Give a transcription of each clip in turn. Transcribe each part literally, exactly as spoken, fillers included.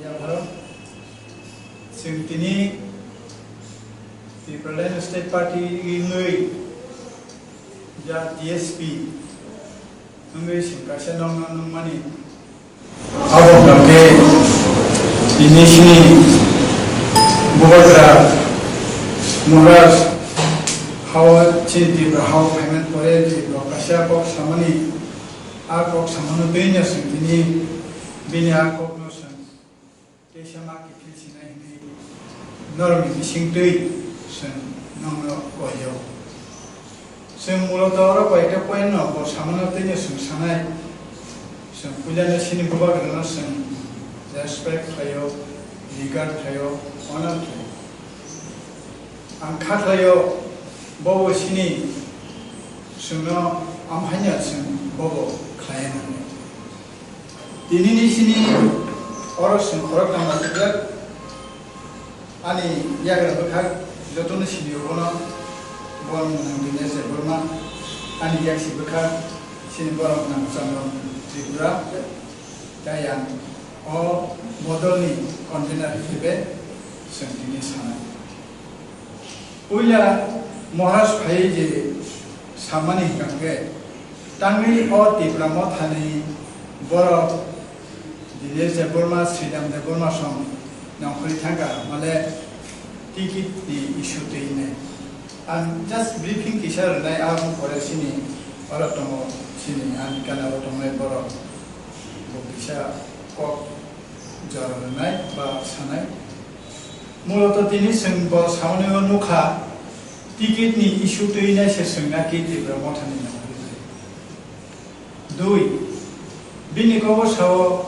Yapharo chwng tini Tipraland State Party wngwi ya T S P wngwi chwng kaisa nokno nukmani. Abo hwnkhe tini chini bubagra Maharaj hao chini Tripura hao phaimani pore Tripura kaisa kok samani, a kok samano twi no chwng tini bini a kokno chwng Teisa ma kiphil sinai hwnwi norokni bisingtwi chwng nokno koijago. Chwng muloto oro koyekta point no bo samano tei no chwng sanai. Chwng puilano chini bubagrano chwng respect khlaio, regard khlaio, honor khlaio. Ang kha khlaio, bobo chini chwngno amhaino chwng bobo khlaiya nangni. Tinini sini oro chwng khoroktham achukjak. Ani yagra bwkhak jotono sini bono, borok mwnang Dinesh Debbarma. Ani yaksi bwkhak sini borok mwnang Chandra Tripura. Tai ang o bodolni convener hisabe chwng tini sanai. Puila Maharaj phai je samani hwnkha khe, tangwi o Tipra Mothani borok Dinesh Debbarma, Sridham Debbarma song nongkhorwi thangkha, male ticket ni issue twi hinwi. Ang just briefing kisa rwnai, aboni pore chini oro tongo, chini ani gana o tongnai borok bo kisa kok jora rwnai ba sanai. Muloto tini chwng bo samani o nukha, ticket ni issue twi nai se chwng na ki Tipra Mothani nangkukli. Dui, bini kobo sao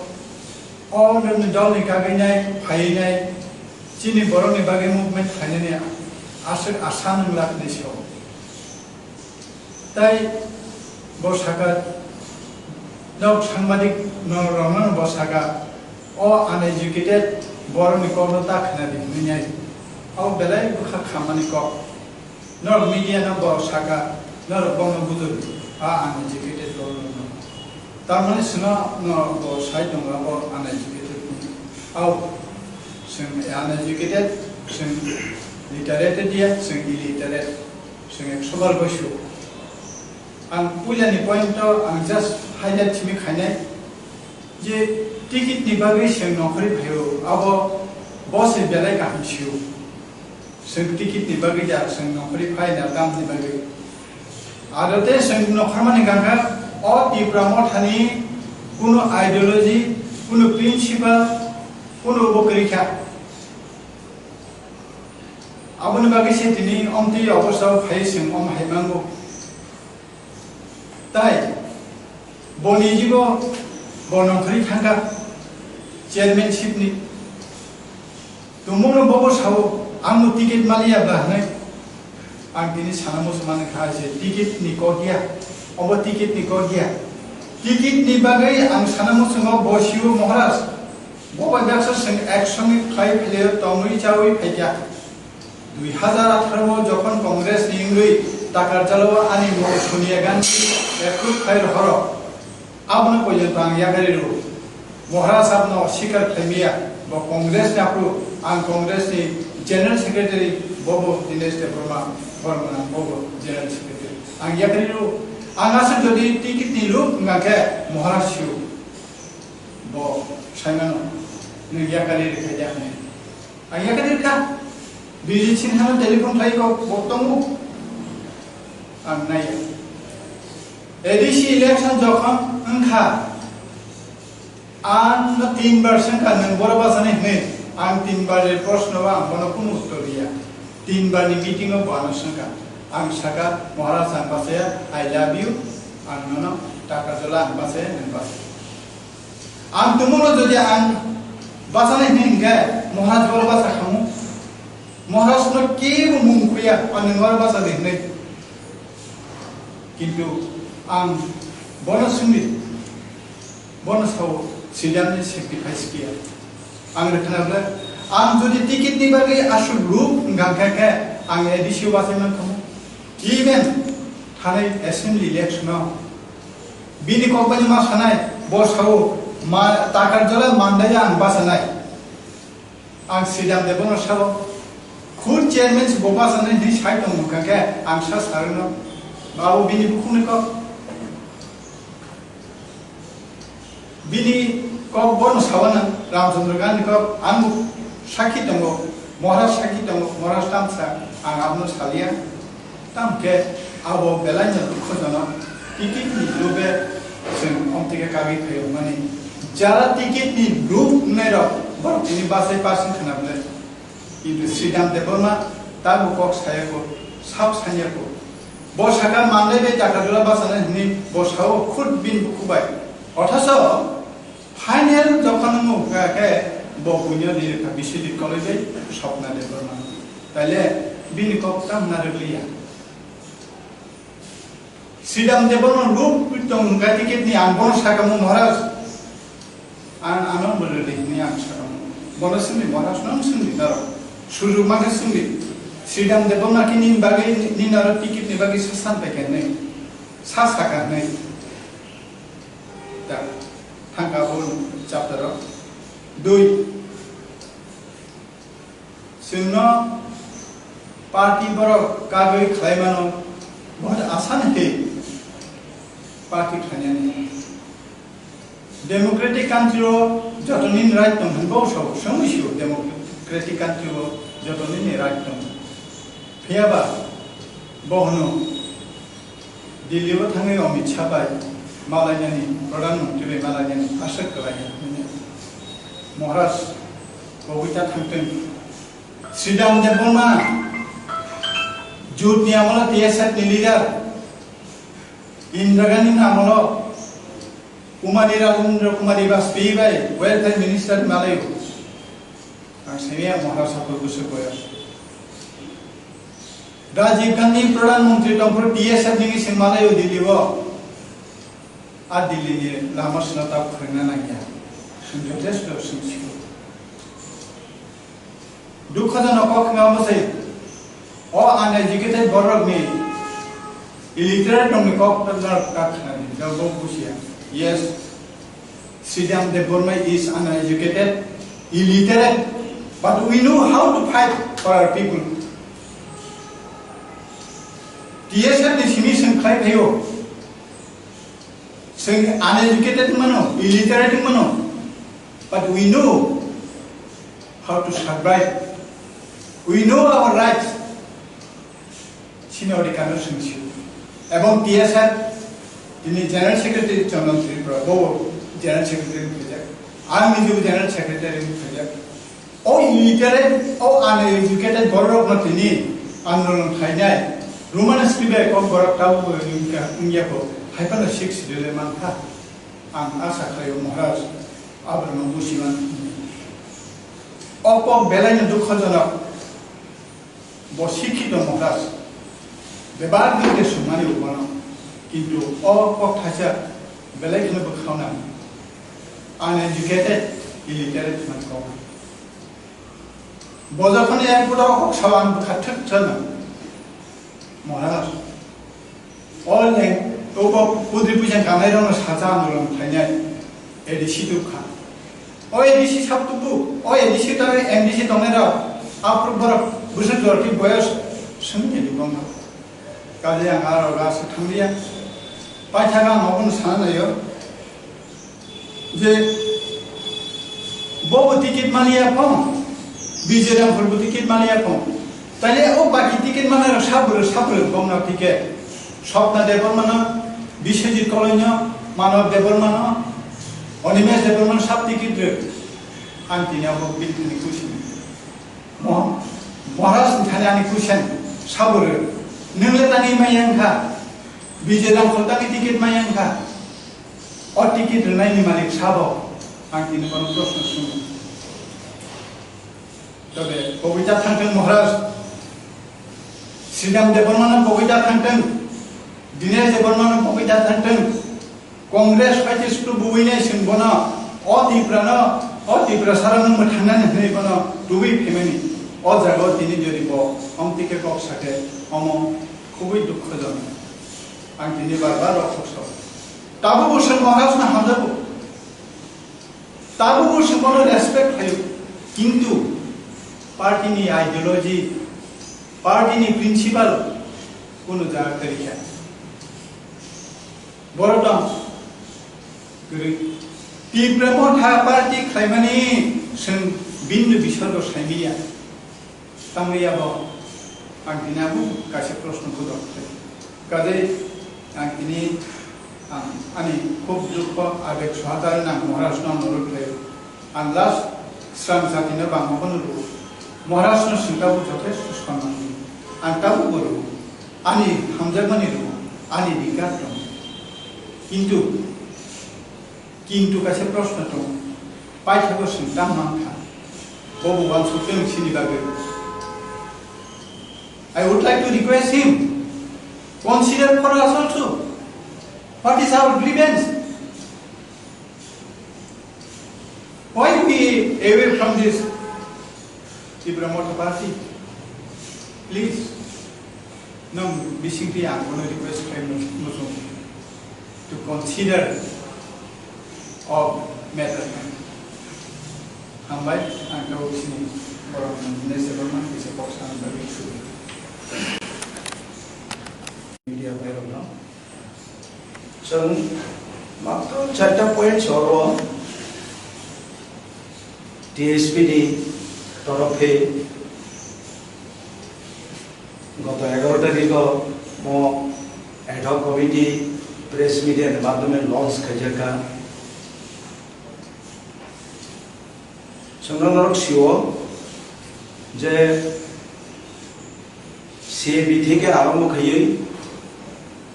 o nini dolni kagwi nai, phaiwi nai, chini borokni bagwi movement khlainani aswk asa nwnglak hinwi sao. Tai bo saka, nok sangbadik no rokno bo saka, o uneducated borokni kokno ta khna di hwnwi nai. Abo belai bwkha khammani kok. Norok media no bo saka, norok bono bujor di, a uneducated borokno. Tamoni sino norok bo sai tongo abo uneducated ni. Ao, chwng uneducated, chwng literate dia, chwng illiterate. Chwng ekso bar goisu. Ang puilani point o ang just highlight simi khainai je ticket ni bagwi chwng nongkhorwi phaio, abo bo se belai kaham sio. Chwng ticket ni bagwi da chwng nongkhorwi phaina tamni bagwi. Aro tei chwng nongkhormani hwnkha o Tipra Mothani kunu ideology, kunu principle, kunu bo kwrwi kha. Aboni bagwi se tini omtwi obostha phai chwng om hai mango. Tai boni jibo bo nongkhorwi thangkha chairmanship ni. Tongmungno bobo sao, "Ang no ticket maliya bla?" hwnwi. Ang tini sana muchung mani kha je ticket ni kok ya, obo ticket ni kok ya. Ticket ni bagwi ang sana muchungo bo sio Maharaj. Bo bai baksa chwng ek songwi khlai phailio tongwi chawi phaikha. Dui hazar atharo o jokhon Congress ni wngwi Takarjala o ani mung Sonia Gandhi approve khai rohoro, abono poito ang yakarwi rw. Maharaj abono sikar khlaimaya, bo Congress ni aphuru ang Congress ni General Secretary, bobo Dinesh Debbarma, Bormana, bobo General Secretary. Ang yakarwi rw, ang aswk jodi ticket ni luk wngkha khe Maharaj sio. Bo saimano, nwng yakarwi rwkha ya hwnwi. Ang yakarwi rwkha. Bijit Sinha no telephone khlai kok bo tongo. Ang naiya. A D C election jokhon wngkha, ang no tin bar swngkha nwng boro bachani hwnwi. Ang tin bar ni proshno o ang bono kunu uttor riya. Tin bar ni meeting o bo ano swngkha. Ang saka, "Maharaj, ang bachaya, I love you, ang nono Takarjala ang bachaya, nwng bachaya." Ang tongmungno jodi ang bachanai hwnwi hwnkhe, Maharaj boro bacha khamu. Maharajno kebo mung khuya, ani nwng oro bacha di hwnwi. Kintu ang bono swngdi, bono sao, "Sidamni sacrifice kiya?" Ang rwkhna ble, ang jodi ticket ni bagwi aswk luk wngkha khe, ang A D C o bachai mankhamu. Even thanai assembly election o bini kokbani ma sanai, bo sao, ma, Takarjala Mandaya ang bachanai. Ang Sridham Debbarma sabo, khud chairman se bo bachana hinwi sai tong mukha khe ang sa sarwino, abo bini bukhukni kok. Bini kok bono sawana Ramchandra Gandhi kok, ang sakhi tongo, Maharaj sakhi tongo, Maharaj tamsa, ang abono saliya. Tamkhe abo belaino dukhojonok, ticket ni lube chwng omtike kagwi phai wngmani. Jara ticket ni lub wngnai rok, borok tini basai parsing khna bwle. Kintu Sridham Debbarma tamo kok sayako, sak sanyako. Bo saka manlai bai Dakadula bachana hinwi bo sao khud bini bukhuk bai. Othaso final jokhon wngkha khe bo buino dirikha Biswajit College bai Swapna Debbarma. Taile bini kok tamo narwkliya. Sridham Debbarma lub tong hwnkha ticket ni ang bono sakamo Maharaj. Ang ano bwrwi hinwi ang sakamo. Bono swngdi Maharaj, nang swngdi norok. Sujug mankhe swngdi. Sridham Debbarma khe nini bagwi, nini aro ticket ni bagwi sasan paikha hinwi. Sa sakha hinwi. Ta, thangka bo chapter o. Dui. Chwngno party borok kagwi khlai mano, bahut asan khe party khlainani. Democratic country o joto nini right tong hwnba o sabo, swngwi sio democratic country o joto nini right tong. Phiyaba bo hwno Delhi o thangwi Amit Shah bai malainani, Pradhan Mantri bai malainani aswk kwlai hwnwi. Maharaj kobita thangtwng. Sridham Debbarma, Jyoti amolo T S F ni leader, Indira Gandhi ni amolo Kumari Rajendra Kumari Vajpayee bai welfare minister malaio. Ang simi ang Maharaj sakol busuk boyo. Rajiv Gandhi Pradhan Mantri tongphuru T S F ni sing malaio Delhi o. A Delhi ni lama sina tab khwrwngna nangya. Sing jothesto sing sio. Dukhojonok kok wngma bwsai o uneducated bororokni illiterate rokni kok no kak khnani, jabo busia. Yes, Sridham Debbarma is uneducated, illiterate, but we know how to fight for our people. T S F ni simi swng khlai phaio, swng uneducated mano, illiterate mano, but we know how to survive. We know our rights. Sini odi kano sungsio. Ebong T S F tini General Secretary Chandan Tripura, bo General Secretary ni khajak. Ang niji General Secretary ni khajak. O illiterate, o uneducated borok no tini andolon khainai. Roman script bai kok borok tabo wngya ko. Hai phano six schedule mankha. Ang asa khlaio Maharaj, abrano busiman. O kok belai no dukhojonok. Bo sikhito Maharaj. Bebak din ke sumani ubono. Kintu o kok thaisa belai kheno bwkhauna. Uneducated, illiterate man kok. Bo jokhon airport o kok sawan bwkha thwk thwk no. Maharaj. O leng, o bo pudri puisa kanai rokno sacha andolon khainai A D C tubkha. O A D C sab tubu, o A D C tangwi M D C tongnai rok, aphuru borok bwswk jorti boyos swngwi tongma. Kaje ang aro ga se thangliya. Paithago ang obono sana naio. Je bobo ticket maliya phong, Bijay Rangkhol bo ticket maliya phong. Tale o baki ticket manai rok sabro sabro bongno ticket. Swapna Debbarma no, Biswajit Koloi no, Manav Debbarma no, Animesh Debbarma no sab ticket rw. Ang tini abo bini thani kusi. Mo-, Maharaj ni thani ani question, saburo, nwng le tani maya wngkha, Bijay Rangkhol tani ticket maya wngkha, o ticket rwnai ni malik sabo, ang tini bono proshno sungo. Tobe, kobita thangthwng Maharaj, Sridham Debbarma no kobita thangthwng, Dinesh Debbarma no kobita thangthwng, Congress paite sudu buwinai chwng bono o Tiprano, o Tiprasarano mwthangnani hwnwi bono tubui phaimani. O jagao tini jodi bo omtike kok sake omo khubui dukhojonok. Ang tini bar bar rok kok sao. Tabukbo chwng Maharajno hamjago. Tabukbo chwng bono respect khlaio. Kintu Party ni ideology, party ni principle kunu jaga kwrwi kha. Borok tong kwrwi. Tipra Motha party khlaimani chwng bini biswargo saimanya. Tamo yabo ang tini abo kaisa proshno budok khe. Kajai ang tini ang ani khub dukho abeg sohatar nang Maharashtra no rwkhlai. Ang last sram satino bangma phano rwo. Maharashtra no sing tabuk jothesto sonman rwo. Ang tabuk bo rwo. Ani hamjakmani rwo. Ani bikar tong. Kintu Kintu kaisa proshno tongo, paithakgo chwng tamo mang kha, bobo uansuk tong sini bagwi. I would like to request him, consider for us also. What is our grievance? Why we away from this Tipra Motha Party? Please, nwng bisingtwi ang bono request khlai muchung to consider of matter. Hambai, ang tabuk sini borok nang hwnwi se borok nang kisa kok sana bagwi suri. Media bhai rok no. Chwng matro charta point soro T S P ni torofe goto egaro tarikho mo ad hoc committee press media ni madhyome launch khaijakha. Chwngno norok sio je C A B theke arombo khaiwi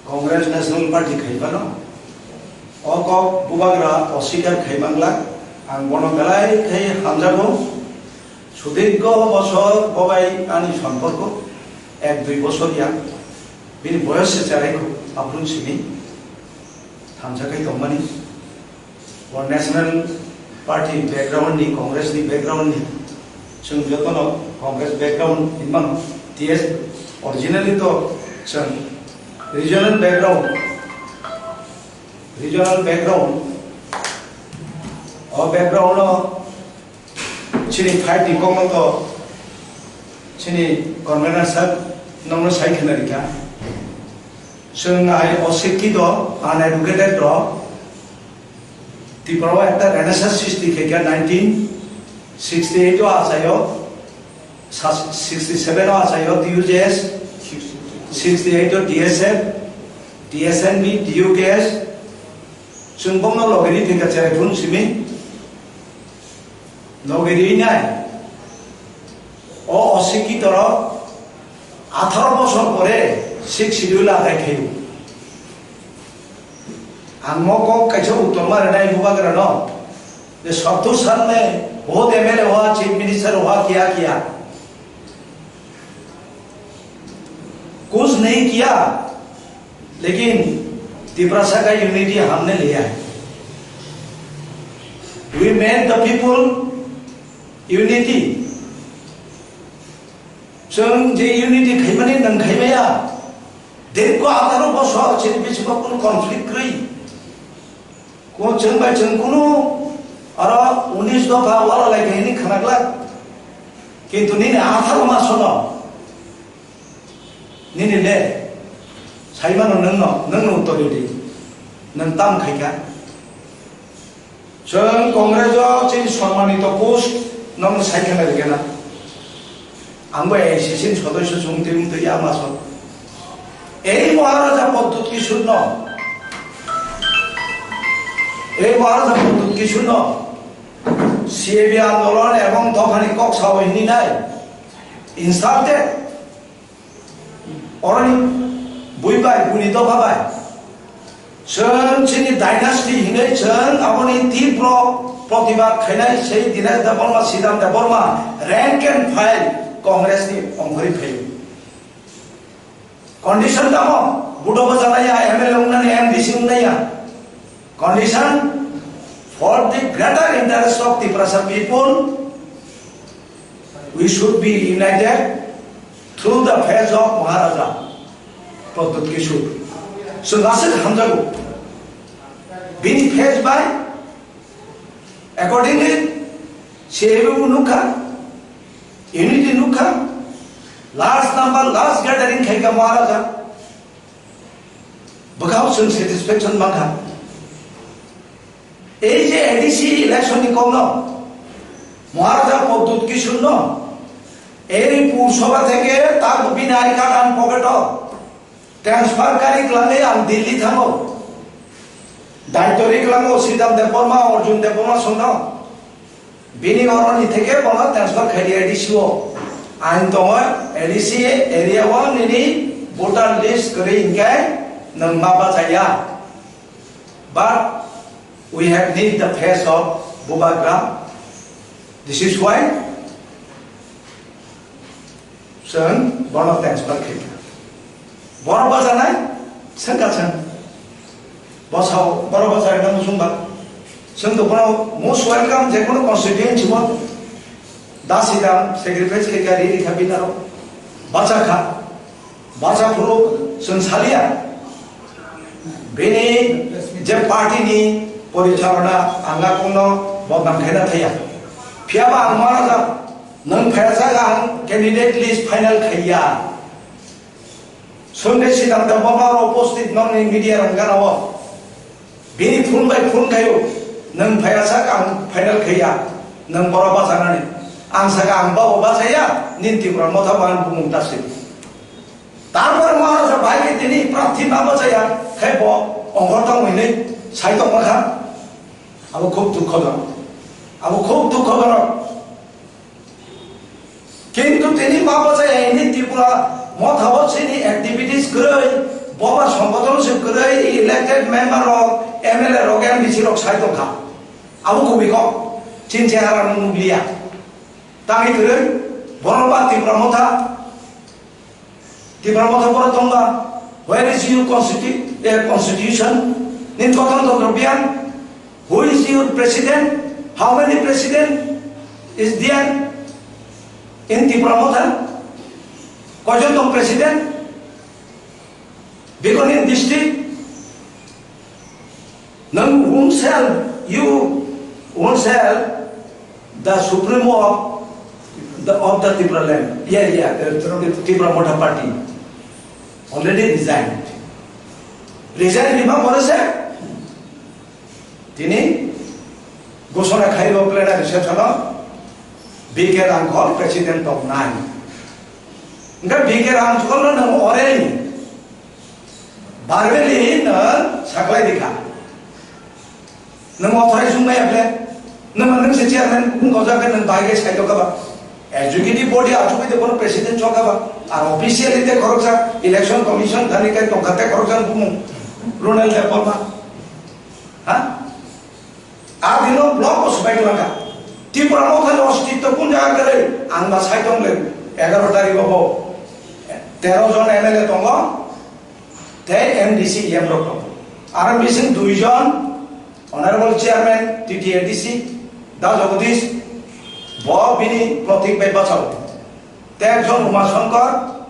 Congress National Party khai phano o kok bubagra oswikar khai manglak, ang bono belai khai hamjago. Sudirgho bosor bobai ani somporko ek dui bosor ya, bini boyos se cherai kho, aphuru simi thansa khai tongmani. O National Party background ni, Congress ni background ni, chwng jotono Congress background hinmano, T S originally to chwng regional background, regional background, o background no chini fight ni kokno to chini convener sir nokno sai khna rikha. Chwng hai osikkhito, uneducated rok, Tripura o ekta renaissance srishti khaikha nineteen sixty eight o achaio, sa-, sixty seven o achaio D U J S, sixty eight o D S F, D S N B, D U K S, chwng bongno logeni thwikha cherai phun simi, logeni nai. O osikkhito rok atharo bosor pore sixth schedule adai khaio. Ang mo kok kaisa uttor ma rwnai bubagra no, je Santosh Sharma bahut M L A hua, chief minister hua, kiya kiya, kuch nahi kiya, lekin Tiprasa ka unity humne liya hai. We made the people unity. Chwng je unity khaimani nwng khaimaya, dirgho atharo bosor chini bisingo kunu conflict kwrwi. Ko chwng bai chwng kunu aro unis dopha wala lai khe hini khana glak. Kintu nini atharo masono nini le saimano nwngno, nwngno uttor ridi. Nwng tam khaikha. Chwng Congress o chini sommanito post nokno sai khna rikena. Ang bo A I C C ni sodosyo chwng twi wng twi ya maso. Ei Maharaja Pradyut Kishore no, ei Maharaja Pradyut Kishore no C A B andolon ebong dophani kok sao hini nai insulted. Oroni bui bai, buni dopha bai. Chwng chini dynasty hinwi chwng aboni tibro protibad khainai sei Dinesh Debbarma, Sridhar Debbarma rank and file Congress ni ongkhorwi phaio. Condition tamo, budo bajanaya, M L A wngnani, M D C wngnaya. Condition for the greater interest of Tiprasa people, we should be united through the face of Maharaja Pradyut Kishore. So, lasik hamjago. Bini face by, accordingly, C A B bo nukha. Unity nukha, last number, last gathering khaikha Maharaja. Bwkhao chwng satisfaction mankha. Ei je A D C election ni kokno Maharaja Pradyut Kishore no ei Pur Sabha theke ta bini I card ani pocket o transfer kari kwlangwi ang Delhi thango. Daityo ri kwlango Sridhar Debbarma, Arjun Debbarma songno. Bini oroni theke bono transfer khai di A D C o. Ain tongo A D C area o nini voter list kwrwi hinkhe nwng ma bachaya. But we have need the face of Bubagra. This is why chwng bono transfer khaikha. Borok bajanai, swngkha chwng. Bosao, borok bachaina muchungba. Chwng to bono most welcome, je kono constituency o. Da sidam sacrifice khaikha, ri rikha bini aro. Bachakha. Bachaphuru chwng salia. Bini je party ni porichalona ang a kono bodnam khaina thaya. Phiyaba ang Maharaja, nwng phaiya sak ang candidate list final khaiya. Sunday Sridhar Debbarma aro uposthit nokni media rang gana o. Bini phone bai phone khaio, nwng phaiya sak ang final khaiya, nwng borok bachanani. Ang saka ang babo bachaya, nini Tipra Motha bo ang bumung ta swi. Tarpore Maharaja bai khe tini prarthi ma bachaya, khai bo ongkhor tong hwnwi sai tongma kha. Abo khub dukhojonok. Abo khub dukhojonok. Kintu tini ma bachaya ini Tipra Motha o chini activities kwrwi, boba songboton se kwrwi, elected member rok, M L A rok, M D C rok sai tongkha. Abo kubui kok, chini chehara no nukliya. Tangwi kwrwi, borok ba Tipra Motha, Tipra Motha borok tongba, where is your constitu-, eh, constitution? Nini gotontontro biyan? Who is your president? How many president is there in Tipra Motha? Koijon tong president? Bikoni district? Nang whom shall you, whom shall the supremo of the, of the Tipra land? Yeah, yeah, the Tipra Motha party already resigned. Resign bima pore se tini ghosona khaio plenary session o B K Rangkhol president tongnai. Engkha B K Rangkhol no nang oreni Barbeli no saklai dikha. Nang authorized wng maya ble. Nang, nang se chairman wng gojak khe nang bai khe sai tongkha ba. Executive body achugwi de bono president chokha ba. Ar officially de khoroksa election commission thani kai tongkha te khoroksa bumung. Ronald Debbarma. Ha? A dino block o swbai tongkha. Tipra Motha ni ostitto kun jaga kwrwi? Ang ba sai tong le. Egaro tarikh o bo tero jon M L A tongo. Tei M D C E M rok tongo. Aro bising duijon Honorable Chairman T T A D C, Da Jagadish, bo bini Pratik bai bachao. Tei ekjon Uma Shankar,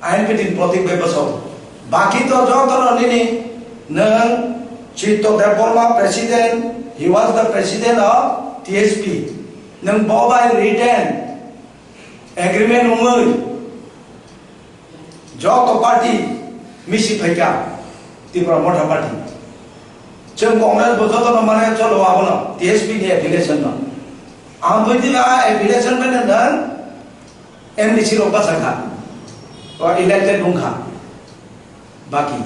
I N P T ni Pratik bai bachao. Baki to jotono nini nwng Chitto Debbarma President, he was the President of T S P. Nwng bo bai written agreement wngwi joto party misi phaikha Tipra Motha Party. Chwng Congress bo jotono mane cholo abono T S P ni affiliation no. Ang buidila affiliation bai nang M D C rok bachakha. O elected wngkha. Baki.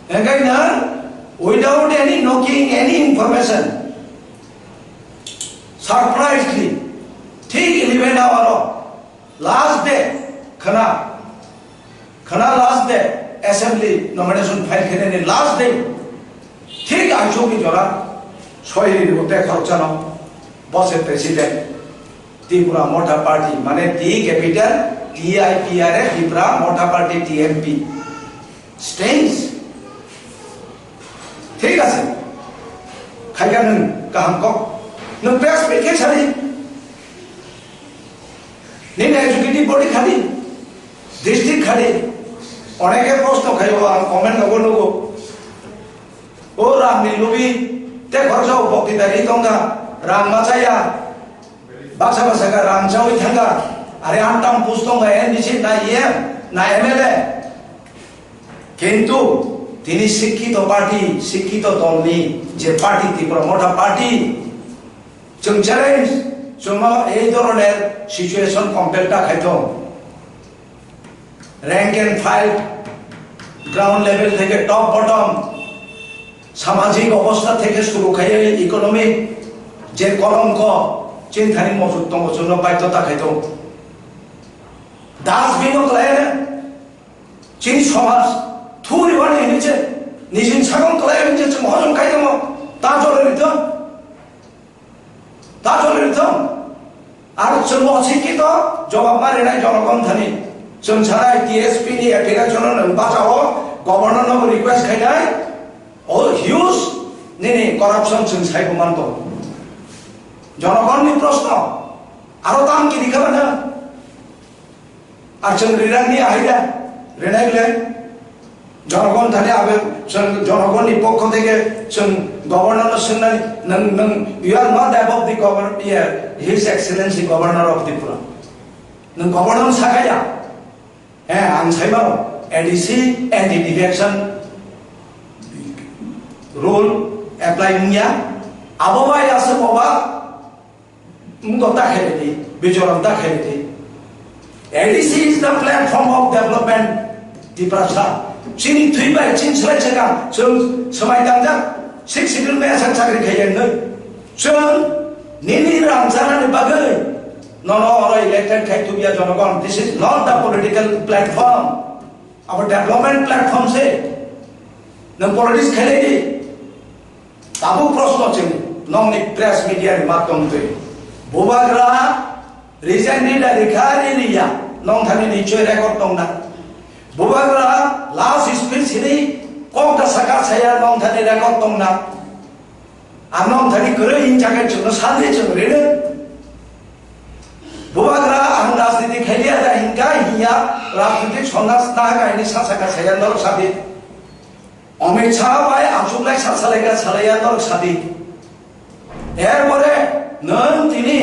Engkai na without any knocking, any information, surprisingly, thik eleven hour o Last day, khana, khana last day, assembly nomination file khainani last day, thik aichukni jora, soiri rwte khorokchano, bose president, Tipra Motha Party, mane T capital, T I P R A, Tipra Motha Party, T M P. Strange. Thik ase. Khaikha nwng kaham kok. Nwng press meet khe sadi. Nini executive body khadi. District khadi. Oneke proshno khaio, ang comment logo logo. O rang ni lubi te khoroksa o bokti dari tongkha. Rang machaya. Baksa baksa khe rang chawi thangkha. Are antam post tongkha N D C na E M na M L A. Kintu tini sikkito party, sikkito dolni je party, Tipra Motha Party, chwng challenge, chwngno ei dhoroner situation compel ta khaithok. Rank and file, ground level theke top bottom, samajik obostha theke shuru khaiye economic je kolongko, chini thani mojut tongo, chwngno baidhota khaithok. Dustbin o kwlai chini somaj thuri wani hinwi se nijini sakon kwlai hinwi se chwng hojom khai tongo, ta jole rithok. Ta jole rithok. Ar chwng bo sikki to jawab ma rinai jonogon thani. Chwng sanai T S P ni application no nwng bachao, governor no request khainai. O huge nini corruption chwng sai bo manto. Jonogonni proshno. Aro tam kiri khabana. Ar chwng rinani ahida, rinai le. Jonogon thani abe, chwng jonogonni pokho theke chwng governor no swngnai, nwng, nwng, you are not above the governor, yeah, His Excellency Governor of Tripura. Nwng governor sakaya. Eh, ang saimano, A D C, anti defection rule apply wngya. Abo bai aswk oba Mung kok ta khailai di, bijoram ta khailai di. A D C is the platform of development, Tiprasa. Chini thwi bai chini swlai chakang, chwng swmai tangjak, Sixth Schedule bai aswk chakri khailai nai. Chwng nini rang chanani bagwi nono oro elected khai tubya jonogon. This is not the political platform. Abo development platform se. Nwng politics khailai di. Tabuk proshno chini, nokni press media ni matom twi. Bubagra recently da rikha riliya, nong thani nichoi record tongna. Bubagra last speech hini kok da saka saya nong thani record tongna. Ar nong thani kwrwi hinjakai chwngno sandi chwng rino. Bubagra ang rajniti khailiya da hinka hinya rajniti sondas na kaini sa saka saya norok sadi. Amit Shah bai achuk lai sa salai ka salai ya norok sadi. Erpore nwng tini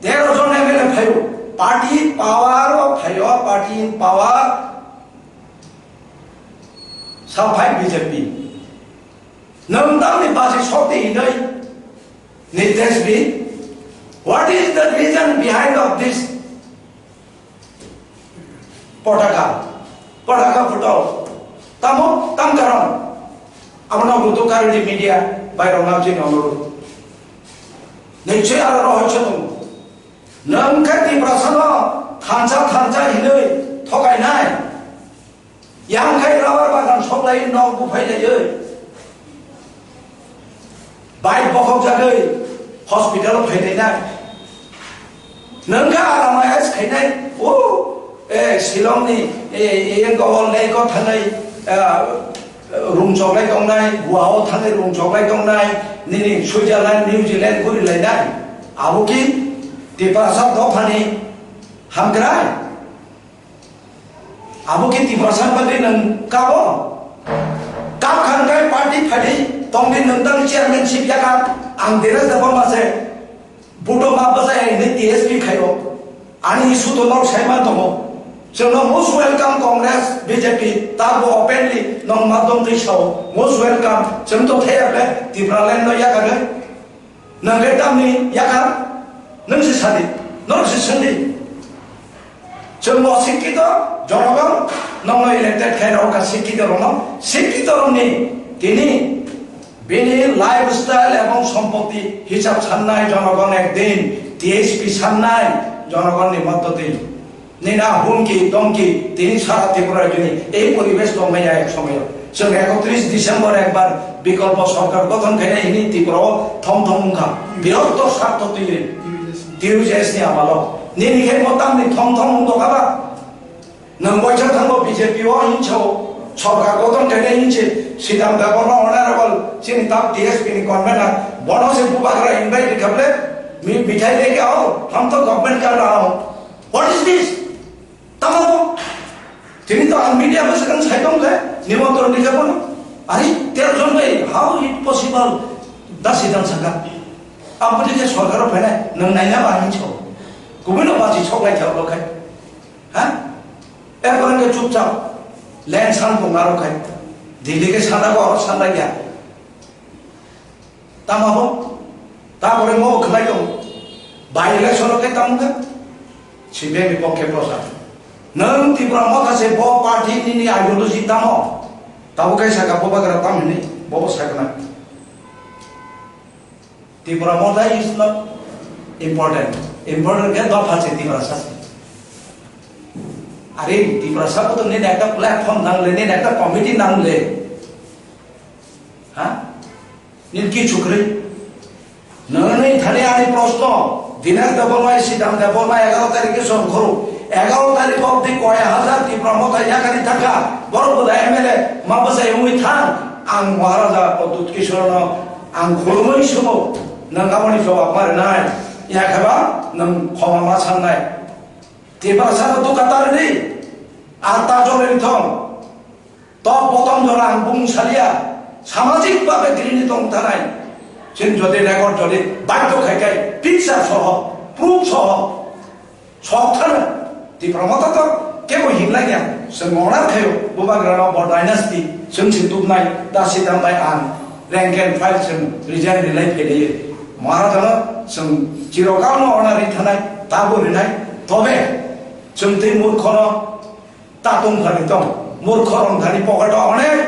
tero jon M L A phaio, party power o phaio, party in power sa phai B J P. Nwng tamni baji sokti hinoi Nitesh bi, what is the reason behind of this? Potaka, potaka photo. Tamo, tam karon. Abono buto karwi media bai rok nang jin onuru. Nichoi aro rohoi chonung. Nang kati prasano thansa thansa hinoi thokai nai. Yang khai rubber bagan soklai nok buphai laioi. Bike bokhok jagwi hospital phainai na. Nangkha alama es khainai. O, eh, Shillong ni, eh, eh, yang ko hol nei ko thanai, eh, rung choklai tongnai, Goa o thanai rung choklai tongnai, nini Switzerland, New Zealand guri lainai. Abo ki Tiprasa dophani hamkrai. Abo khe Tiprasa bagwi nwng kabo? Kap khan kai party phadi tongdi nwng tang chairmanship yaka ang Dheresh Debbarma se buto ma bwsa ya hwnwi T S P khaio. Ani issue to nok sai man tongo. Chwngno most welcome Congress, B J P, tabo openly nong madom twi sao. Most welcome. Chwng to thaya ble Tipraland no yaka le. Nwng khe tamni yakha, nwng se sadi, norok se sadi. Chwng bo sikkito, jonogon, nokno elected khai rok ka sikkito rokno, sikkito rokni tini bini lifestyle ebong sompotti hisab sannai jonogon ekdin, T H P sannai jonogonni moddoti. Nina humki, domki, tini sara Tripura rajyoni ei poribesh tongmaya ek somoyo. Chwng ekotris December ekbar bikolpo sorkar gothon khainai hini Tripura o thom thom wngkha. Birotto sartho twiwi. T U J S ni amalo. Nini khe mo tamni thom thom wngkha ba? Nwng boisa thango B J P o hinsa o. Sorkar gothon khainai hinse Sidam Debbarma honorable chini tam T S P ni convener. Bono se bubagra invite khaple mi bithai leke ao. Hum to government ka raha ho. What is this? Tamo bo? Tini to ang media bai sakang sai tong le, nimantron di khe bono. Are, tero jon bai, how it possible? Da Sidam saka. Ang bo dikhe sorkar o phainai, nwng naina ba hinso. Kubui no bachi sok lai kha oro khai. Ha? Ekbar ke chupchap. Len san bung aro khai. Delhi ke sana ko aro sana kya. Tamo bo? Tapore mo khlai tong. By election ke tamo ka? C P M ni pokhe prosa. Nang Tipra Motha se bo party nini ideology tamo. Tabo kai saka bo bagra tam hini. Bo sakna. Tipra Motha is not important. Important ke dopha se Tiprasa. Are Tiprasa ko to nini ekta platform nang le, nini ekta committee nang le. Ha? Nini ki chukri? Nini thani ani proshno. Dinesh Debbarma, Sidam Debbarma egaro tarikhe song khoro. Egaro tarikh obdi koi hajar Tipra Motha yakari thangkha. Borok bo da M L A ma bwsai wngwi thang. Ang Maharaja Pradyut Kishore no ang khulumwi sumo. Nang aboni jawab ma rwnai. Yakheba nang khoma ma sannai. Tiprasa no dukatar ni. Ata jole thong. Tok botong jora ang bung salia, samajik babe grini tong tanai. Chwng jodi record jodi baddo khai khai, picture soho, proof soho, sok thano. Tipra Motha to kebo hinlai ya, chwng order khayo, bubagra no bo dynasty, chwng si tubnai, dasi tambai ang, rank and file chwng resign rilai phelaiyo. Maharajano chwng chirokal no order ri thanai, tabo rinai, tobe chwng tei murkhono Ta tong thani tong, murkho rong thani pocket o onek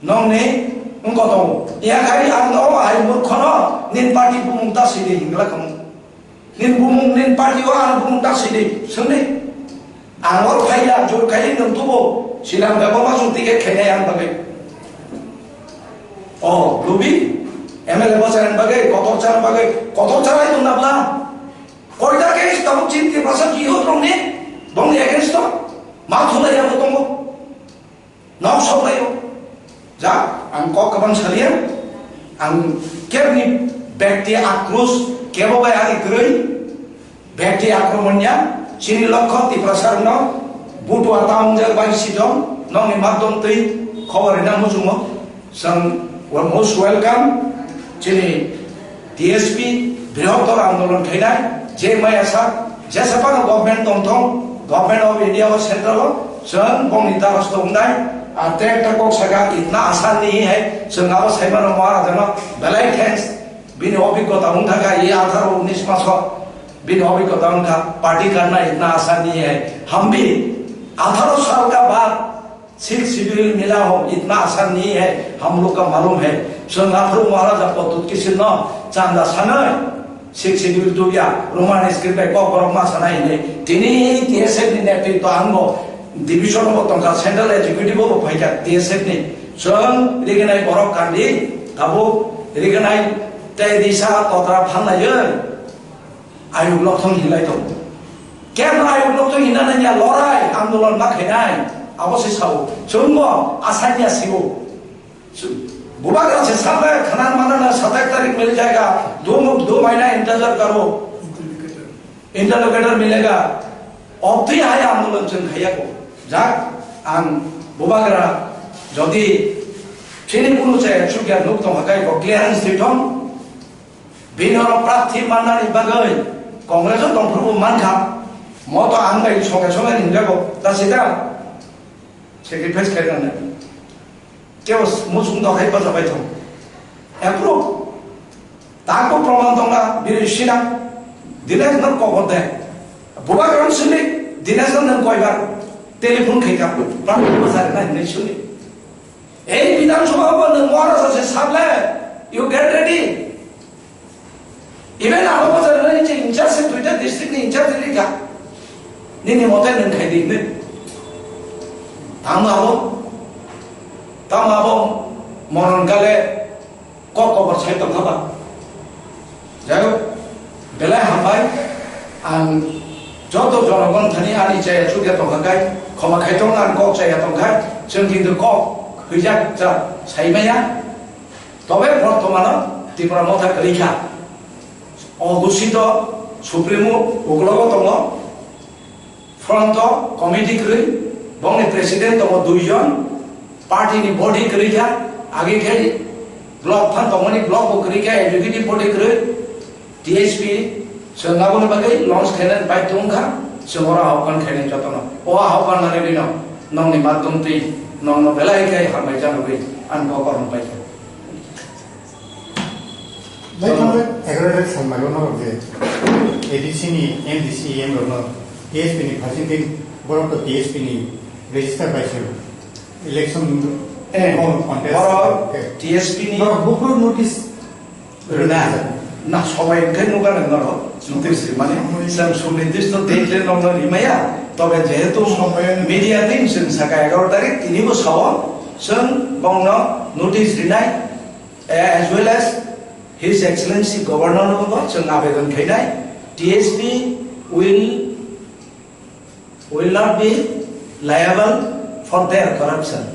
nongni wngko tongo. Iya khai ang no ai murkho no nin party bumung ta sidi hingla kamo. Nin bumung nin party o ang bumung ta sidi sungni. Ang or khai ya jor khai nung tubo silam da bama sung ticket khai ya ang bagai. Oh, lubi M L A basa ang bagai, kotor chang bagai, kotor chang ai tong nabla. Koita case tabuk chini Tiprasa jihad rong ni, bong ni against to, ma thula ya bo tongo. Nok sok layo. Ja, ang kok kabang salia, ang kebni bekti akrus, kebo bai ari kroi, bekti akromon ya, chini lokho Tiprasa rong no, butu ata ungjak bai sidong, nong ni madom twi, khobor rina muchungo. Chwng most welcome chini T S P brihottor andolon khainai je maya sa jesa phano government tongthong, Government of India o central o chwng bongni darasto wngnai. Ar tei ekta kok saka itna asan nahi hai, chwng abo saimano Maharajano belai thanks. Bini obhiggota wngthaka e atharo unis maso bini obhiggota wngkha party karna itna asan nahi hai. Hambi atharo sal ka baad Sixth Schedule mila ho, itna asan nahi hai, hum log ka malum hai. Chwng aphuru Maharaja Pradyut Kishore no chanda sanai, Sixth Schedule tuya, Roman script bai kok borok ma sanai hinwi. Tini T S F ni netritwa ang bo division bo tongkha, central executive bo phaikha T S F ni. Chwng riginai borok kandi, tabuk riginai tei risa kotra phalnai. Ayuk lokthong hinlai tongo. Kebra ayuk lokthong hinna nangya lorai andolon ma khainai. Abo se sao. Chwngbo asanya sibo. Bubagra se sabe khanan manana satais tarik mil jayega. Do muk do mahina intezar karo. Interlocutor milega. Obtwi hai andolon chwng khaiya ko. Jak ang bubagra jodi chini kunu chaya chukya nuk tong hakai ko clearance thithong. Bini oro prarthi mannani bagwi Congress o tongphuru bo mankha, moto ang bai songe songe ringjago, ta sita sacrifice khairoknai. Kebo muchung dokhai bachapai thung. Approve. Tako proman tongna bini sina. Dinesh no kobor de. Bubagra sini Dinesh no nang koibar telephone khaika. Prarthi bachari na hinwi sini. Ei Bidhan Sabha bo nwng Maharaj se saple, you get ready. Even abo bachar nani je in charge se duita district ni in charge rikha. Nini mote nwng khai di hinwi. Tamo abo, tamo abo moron kale kok kobor sai tongkha ba. Jai hok, belai hambai, ang joto jonogon thani ani chaya chukya tongkha khai, khoma khai tong ang kok chaya tongkha, chwng kintu kok hwijak cha sai maya. Tobe bortomano Tipra Motha kwrwi kha. O dusito Supremo uklogo tongo. Front o committee kwrwi, bongni president tongo dui jon, party ni body kwrwi kha, age khe block phan tongmani block bo kwrwi kha, executive body kwrwi, T S P, Chwng aboni bagwi launch khainani bai tongkha, chwng oro ahokman khainai jotono. O ahokman manwi rino nokni maddom twi nokno belai khe hambai janagwi ang bo korom paikha. Bai thango. Egaroh tarik sal maio norok je A D C ni M D C E M rokno T S P ni phaising din borok to T S P ni register bai se election Eh, contest. Borok Eh. T S P ni Borok buphuru notice Rwna, na sobai hwnkhe nukha nang norok, notice rimani. Chwng sunidisto date le nokno rimaya, tobe jehetu media team chwng saka egaroh tarik, tinibo sao, chwng bongno notice rinai, eh, as well as His Excellency Governor no bo chwng abedon khainai, T S P will will not be liable for their corruption.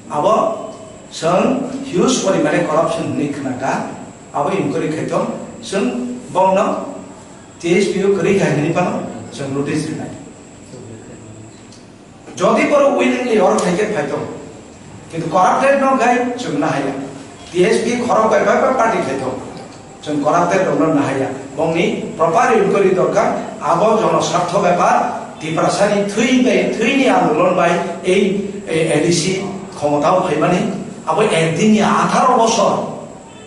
Abo chwng huge porimane corruption hwnwi khnakha, abo inquiry khaitong, chwng bongno T S P o kwrwi khai hwnwi phano chwng notice rinai. Jodi borok willingly oro phaikhe phaitong, kintu corrupted no khai chwng nahaya. T S P khorok bai bai bai party khaitong. Chwng corrupted rokno nahaya. Bongni proper inquiry dorkar. Abo jono sartho bepar. Tiprasani thwi bai thwini andolon bai ei, ei A D C khomotao phaimani. Abo ekdinni atharo bosor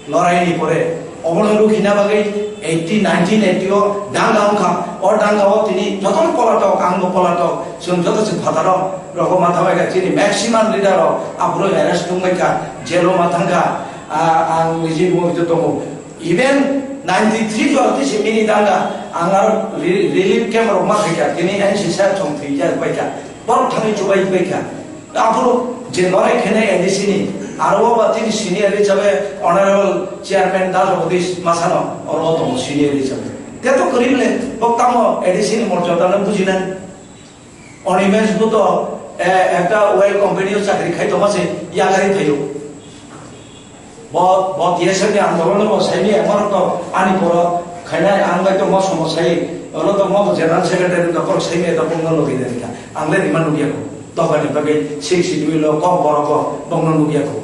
loraini pore obono rukhina bagwi eighty, nineteen eighty o danga wngkha. O danga o tini jotono polatok, angbo polatok. Chwng joto se phataro rogo matha bai kha. Chini maximum leader rok aphuru arrest wngbai kha, jail o ma thangkha. A, ang niji bo tongo. Even ninety three jor tisi mini danga, ang aro re-, relief camp rok ma khaikha, tini N C sir chong thwijak baikha, borok thangwi chubai baikha. Aphuru je norai khenai A D C ni, aro o ba tini senior hisabe Honorable Chairman Das Jagadish Masano, oro tongo senior hisabe. Teto kwrwi le, bo tamo A D C ni morjada no bujinani. Animesh bo to, eh, ekta oil company o chakri khai tongma se yagari thaio. Bo, bo T S F ni andolon bo saimi emar to ani poro khainai ang bai to mo somo sai, ono to mo general secretary to poro saimi to pungno logi dari ka. Ang le rima nugya ko. Doga ni bagwi six schedule lo kok boro ko bongno nugya ko.